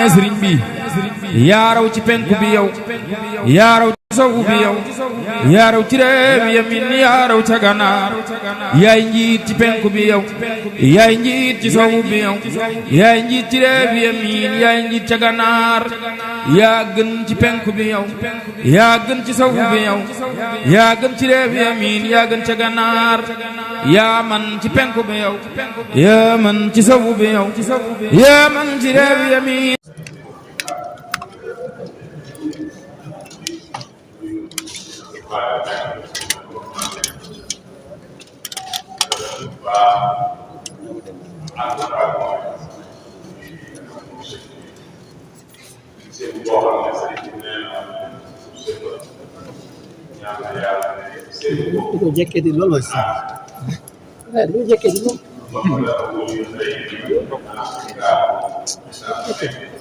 sëriñ bi yaa raw ci penku bi yow yaa raw ci sowu bi yow yaa raw ci réew yamin yaa raw ca ganaar yaay njiit ci penku bi yow yaay njiit ci sowu bi yow yaay njiit ci réew yamin yaay njiit ca ganaar yaa gën ci penku bi yow yaa gën ci sowu bi yow yaa gën ci réew yamin yaa gën ca ganaar yaa man ci penku bi yow yaa man ci sowu bi yow yaa man ci réew yamin Itu jaket di lolos. Lu jaket di lolos.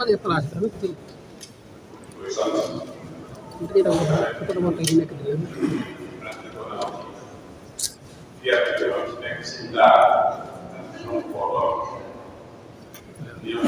Ada pelas, itu. Kita tidak mau kayak gini ke dia. Dia tidak sebentar. Dia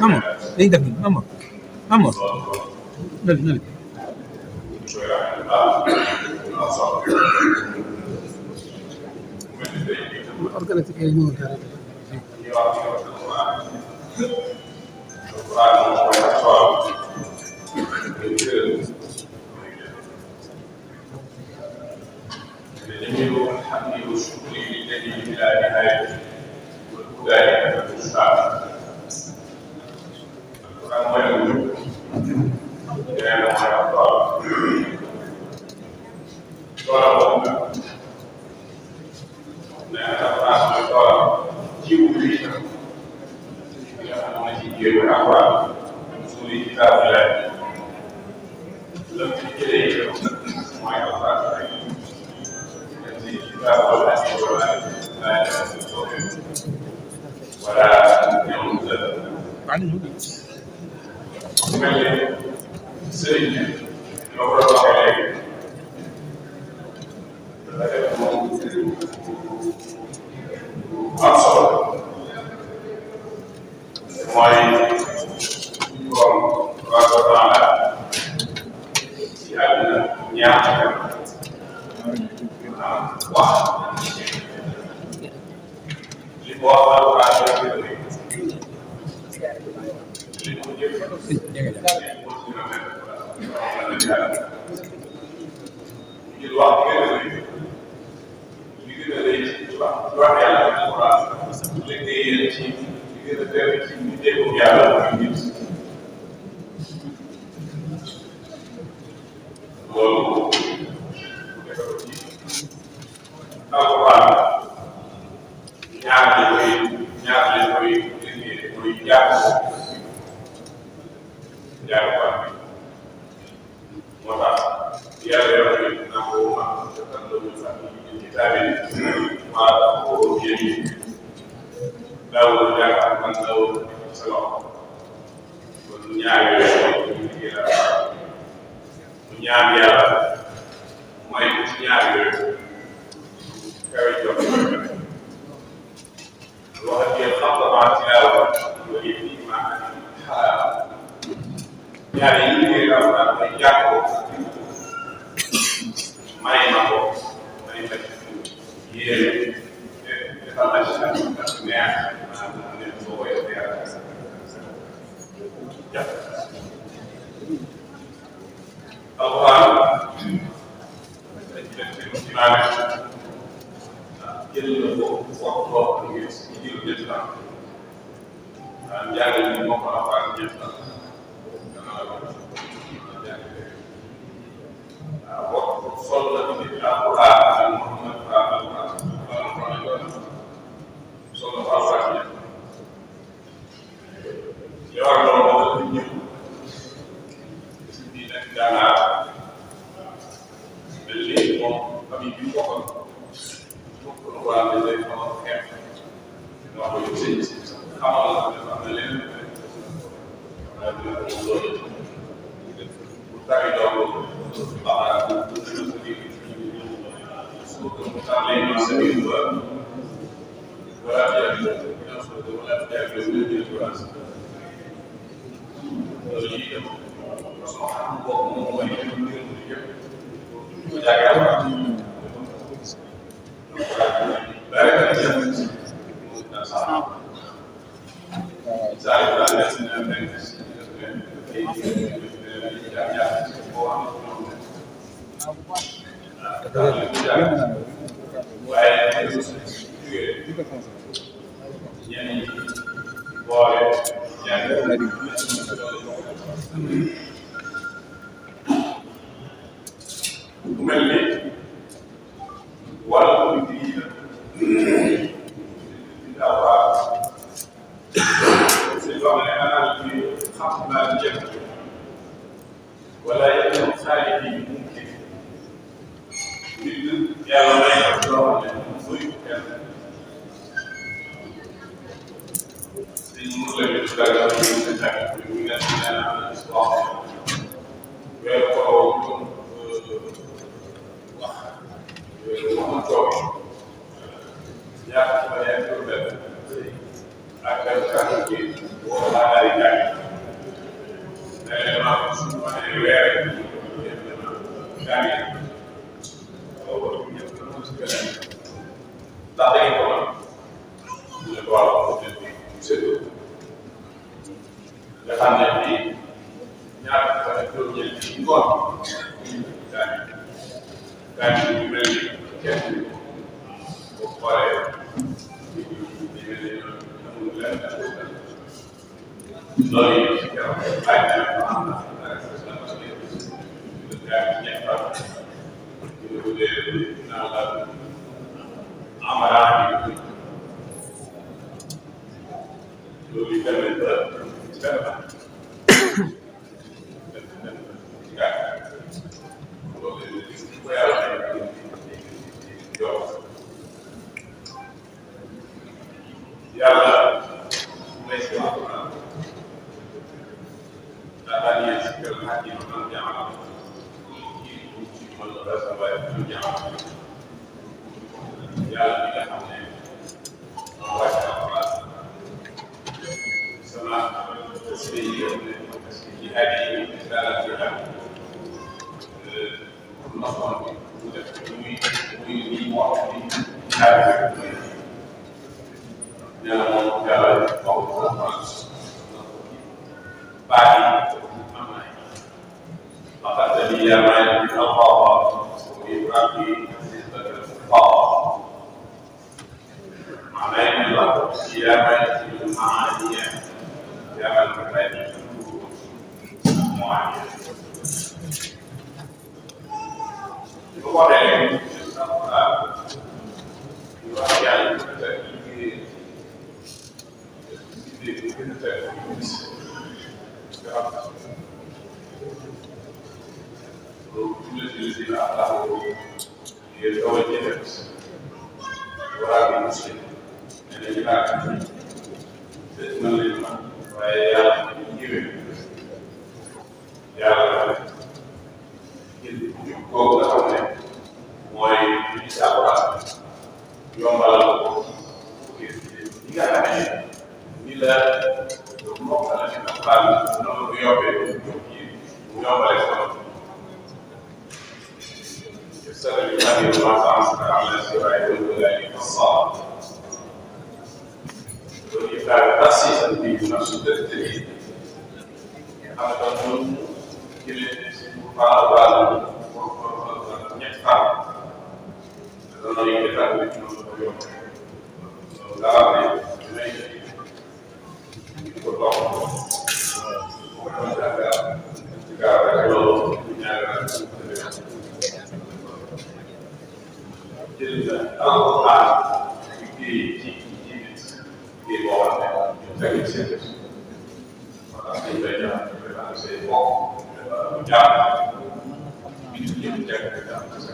Mama, ini daging, mama. Nali. Organisasi kayak gini kan. Serigne sol la ci alquran moom famille bi mu bokkoon alxuraan dañ lay xamal xeex wax ko yow sëñ xamal la ne am na leneen loolu bu tawee doom baax na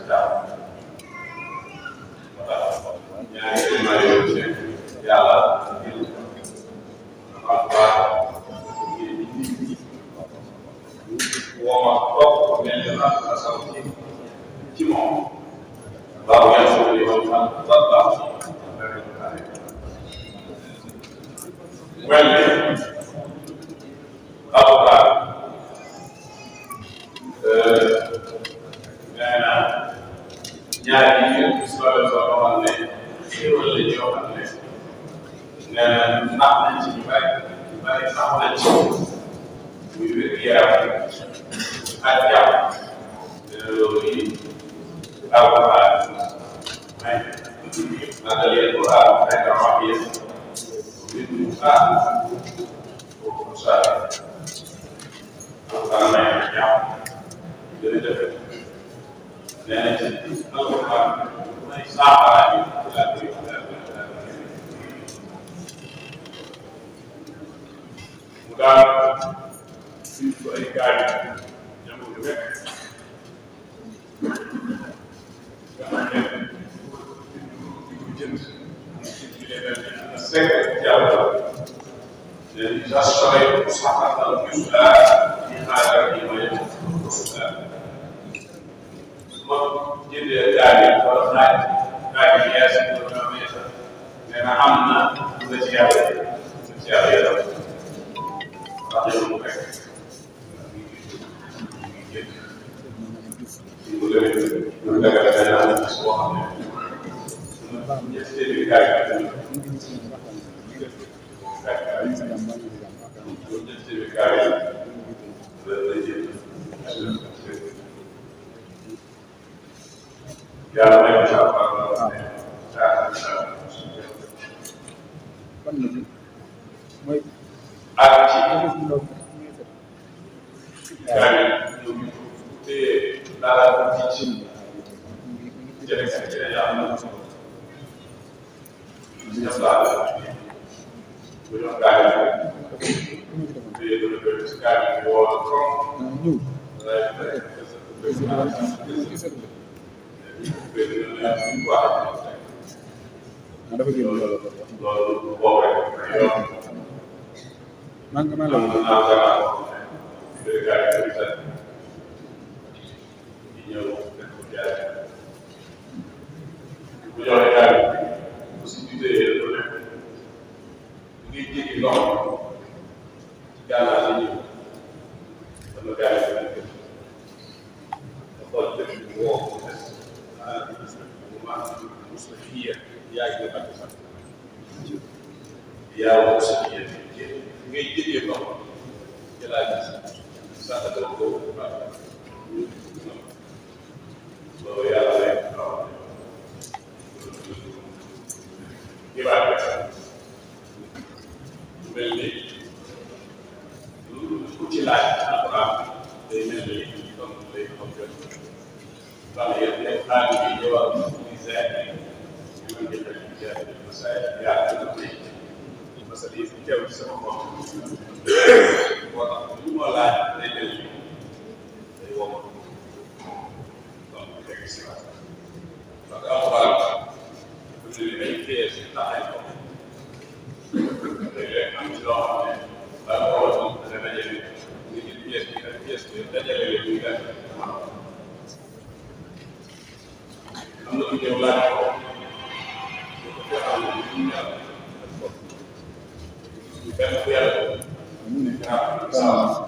Jàpp Well, avocat nee na ñaari yi ngeen gis loolu soo xamal ne xéewal la ñoo xam ne nee na nax nañ ci ñu bari sax nañ ci muy wér yaram ak jàmm nee na loolu yi avocat may naka leen ko ay wax yéen bindu foofu saa avocat may na jàmm jërëjëf nee nañ ci alxuraan may saafara yi mu daal suñ ko ay gaay jamono rek nga xam ne di jënd ci leen sekk yàlla leen jasore saxatal yusla di xaaral yi may ma jëndee gaal yi wala gaal yi yees nee na am na la ci yàlla yaram ndax yow mu fekk mu dëgg day naan gis boo xam ne ñetti téeméeri gaal yi lay jënd yàlla may incha allah ak ci gars yi ñoom te dara ci jërëjëf yàlla ñëpp daal bu ñu wax gars yi te gars yi woo trop dafa génn loolu boobu rek maa ngi la ñëw def ko jaay bu joxe jaay aussi ñu téye lu nekk ngi jéggi ndox ci gànnaar la ñëw dama jaay da xool dëkk bi woo ko des مستحية يا جماعة يا مستحية ngay jëgee ndox ci laa gis sax dama ko loolu yàlla lay xibaar bi lu mel ni ku ci laaj alxuraan day mel ni comme lay xam jot ndax yéen ay xaar yi ñëwaat parce que lii teew ci sama bopp moo tax lu ma laaj day mel ni day woo donc fekk si waat parce que alxuraan bu ñu ay pièces yu tax ay bopp léeg-léeg am ci loo xam ne daa ko war a dana dajale nga jël pièce bi ak pièce bi dajale leen muy gàtt am na ku ñëw laaj ko benn bu yàlla mu ne ah saa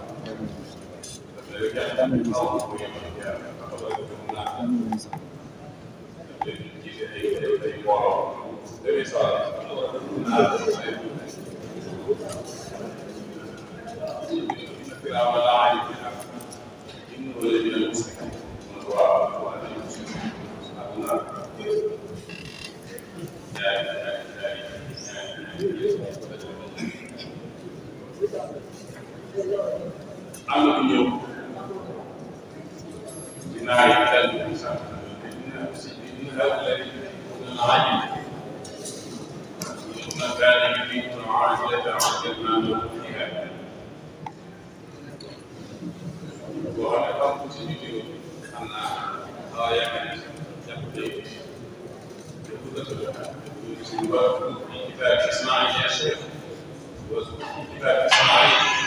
am na ku ñëw dinaa yi dal di sax dina lay laaj na daal di ngi ko aaj la ta na do fiha boo xam ne xam ci nit yi xam naa xaw yaakaar ni jàpp day ko ci ba kitaab Ismaïl ya Cheikh wa kitaab Ismaïl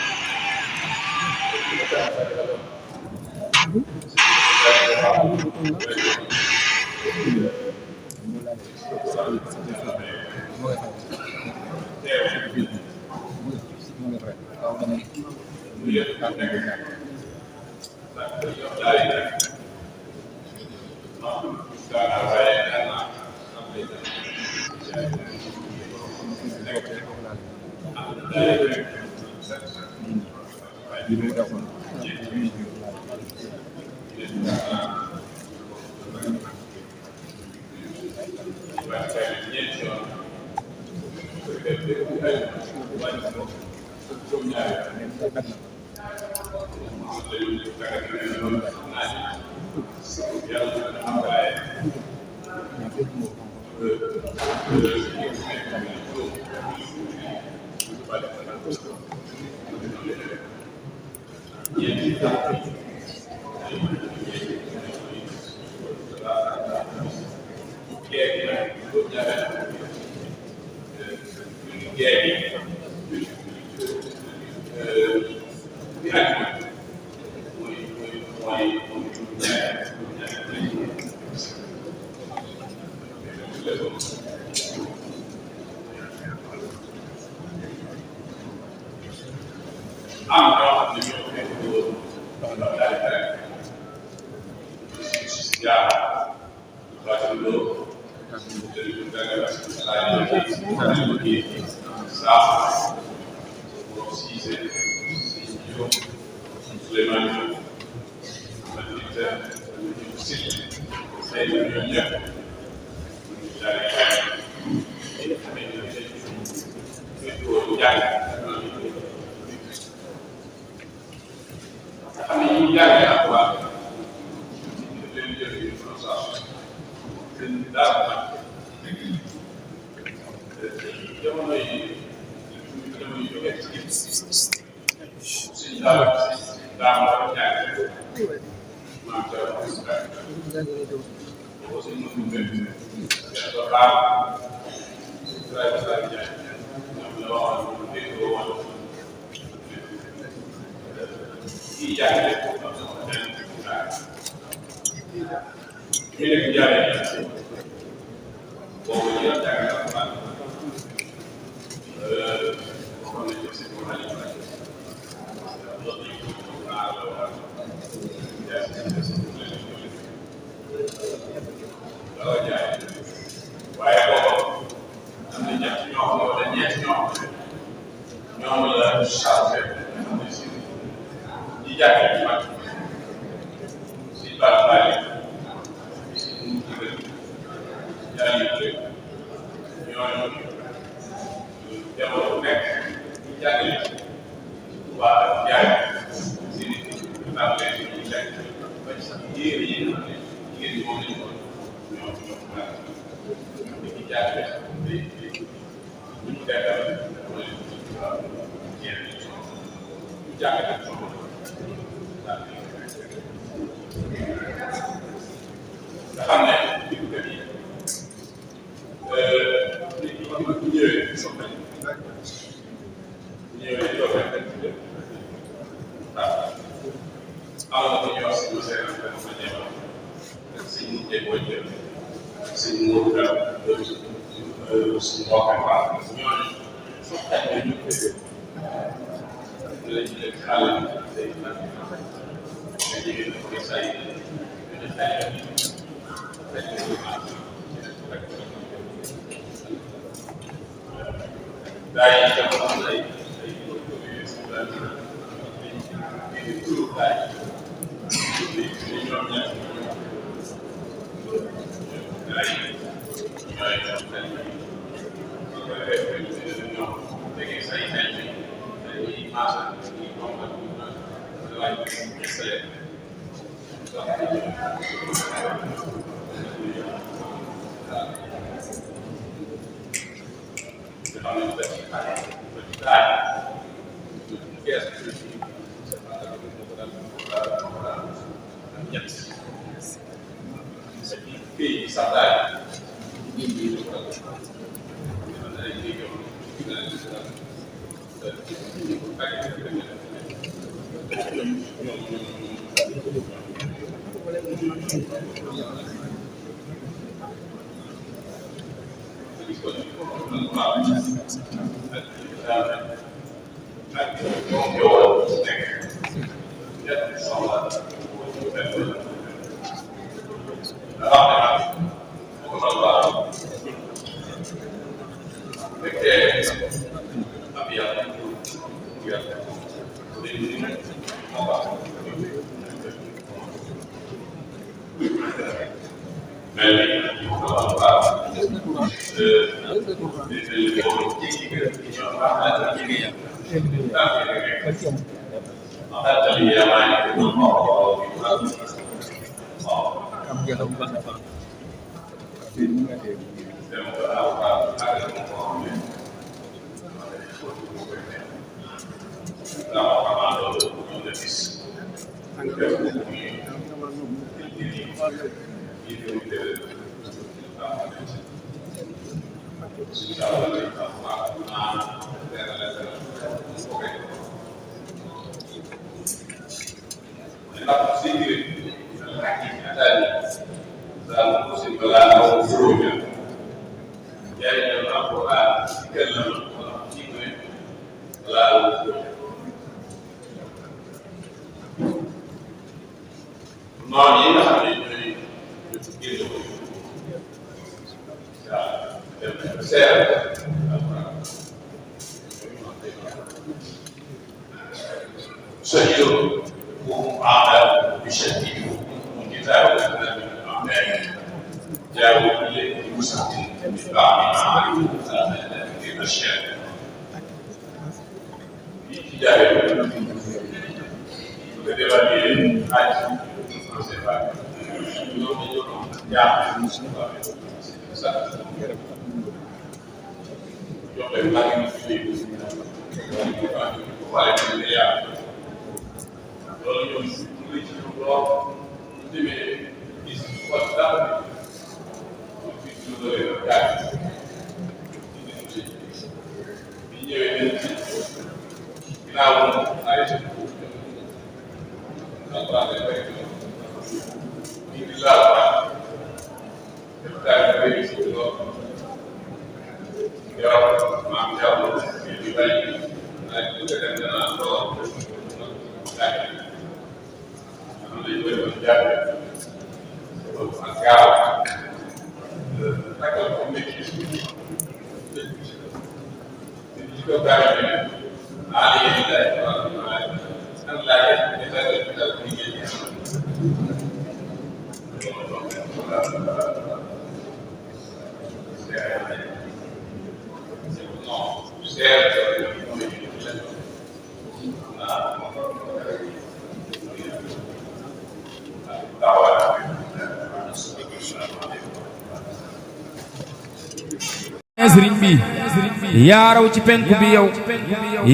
Serigne bi yaa raw ci penku bi yow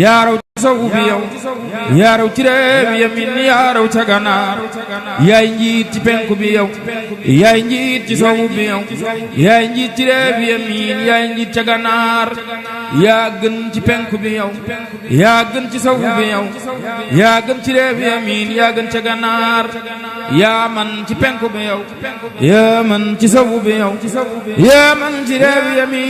yaa raw ci sowu bi yow yaa raw ci réew yamin yaa raw ca ganaar yaay njiit ci penku bi yow yaay njiit ci sowu bi yow yaay njiit ci réew yamin yaay njiit ca ganaar yaa gën ci penku bi yow yaa gën ci sowu bi yow yaa gën ci réew yamin yaa gën ca ganaar yaa man ci penku bi yow yaa man ci sowu bi yow yaa man ci réew yamin